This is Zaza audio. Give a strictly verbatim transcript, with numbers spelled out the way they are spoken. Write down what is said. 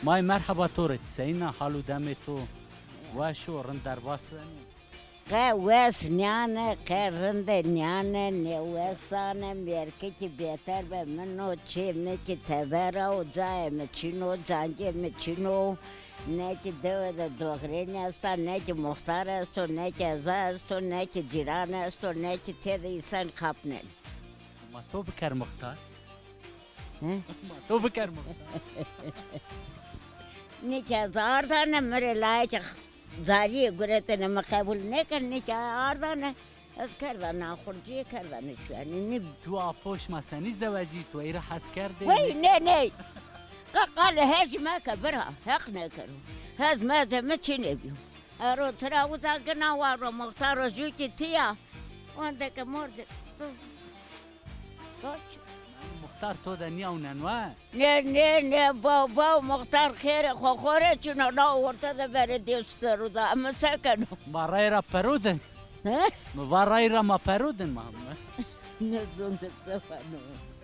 May merheba to rê, ti seyîn a, hal û demê to weş o, rind derbas benê? Qe wes nîyane, qe rinde nîyane, nêwesan e, mêrke kî bêter be min o, çê mi kî teber a û cayê mi çin o, cangê mi çin o. Ne kî dewe de doxrênî esta, ne kî muxtar esto, ne kî eza esto, ne kî cîran esto, ne kî têde însan xapnenê. Ma to biker muxtar. Hi? Ma to biker muxtar. Nî kî ez ardane mi rê layekî zarîyê guretene mi qebul nêken, nî kî ardane ez kerdane axurcîye, kerdane şuyanî. Nî Tu a poş ma senî zewecî, tu ey ra hes kerdê? Wey nê nê. Qa qalê hej meke bira, heq nêkero. Hez mezê mi çinê bîyo. Ero tira uza gina waro muxtaro jû kî tîya. Wende ke morcê. Tuz. Koç. Muxtar to de nîyawnen wa? Nê nê nê, baw baw, muxtar xêrê xo xo rê çino, na orte de verê dêstu de ruda. Mi se keno? Ma rayê ra pero din. He? Mi va rayê ra ma pero din ma. Ne zon de se vano.